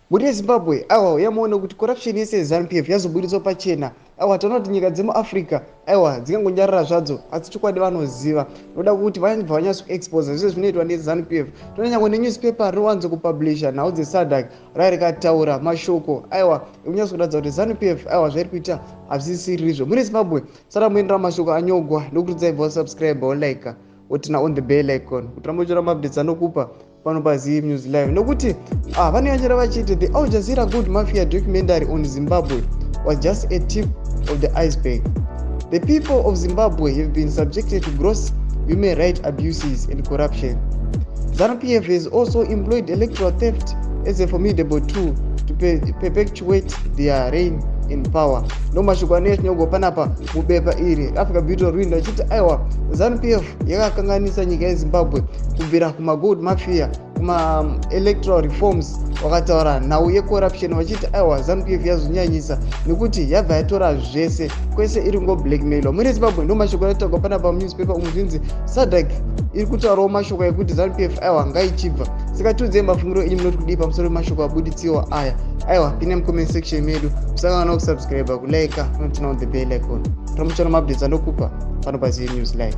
Mhuri yeZimbabwe, aiwa, yamuona kuti corruption yese yeZANU PF yazoburitswa pachena. Aiwa, taona kuti nyika dzemuAfrica, aiwa, dzingangonyarara zvadzo, asi chokwadi vanoziva noda kuti vanobva vanyatso kuexposa zvese zvinoitwa neZANU PF. Toona nyange nenewspaper rinowanzo kupublisha nhau dzeSADC rai rikataura mashoko, aiwa, ekunyatso kuratidza kuti ZANU PF, aiwa, zvairi kuita hazvisisirizvo. Mhuri yeZimbabwe, sara muendera mashoko anyogwa nokurudzai bva wasubscribe, wolike, woturn on the bell icon kuti rambe uchitora maupdates anokupa pano paZim News Live. Nokuti vanonyanyira vachiti the Al Jazeera Gold Mafia documentary on Zimbabwe was just a tip of the iceberg. The people of Zimbabwe have been subjected to gross human right abuses and corruption. ZANU-PF has also employed electoral theft as a formidable tool to perpetuate their reign in power. Ndo mashoko anenge achinyogwa panapa mubepa iri Africa Beauty Window, achiti aiwa, ZANU PF yakakanganisa nyika yeZimbabwe kubvira kumagold mafia, kumaelectoral reforms. Vakataura nhau yecorruption vachiti aiwa, ZANU PF yazonyanyisa nekuti yabva yatora zvese kwese, iri ngoblackmailwa. Muri Zimbabwe, ndo mashoko anotaurwa panapa munewspaper umu. Zvinzi SADC iri kutaurawo mashoko ekuti ZANU PF, aiwa, ngaichibva. Saka tiudzei mafungiro enyu, munoti kudii pamusoro pemashoko abuditsiwa aya? Aiwa, pinda mucomment section medu, musakanganwa kusubscribe, kulike, noturn on the bell icon, tomuchana maupdates anokupa pano paZim News Live.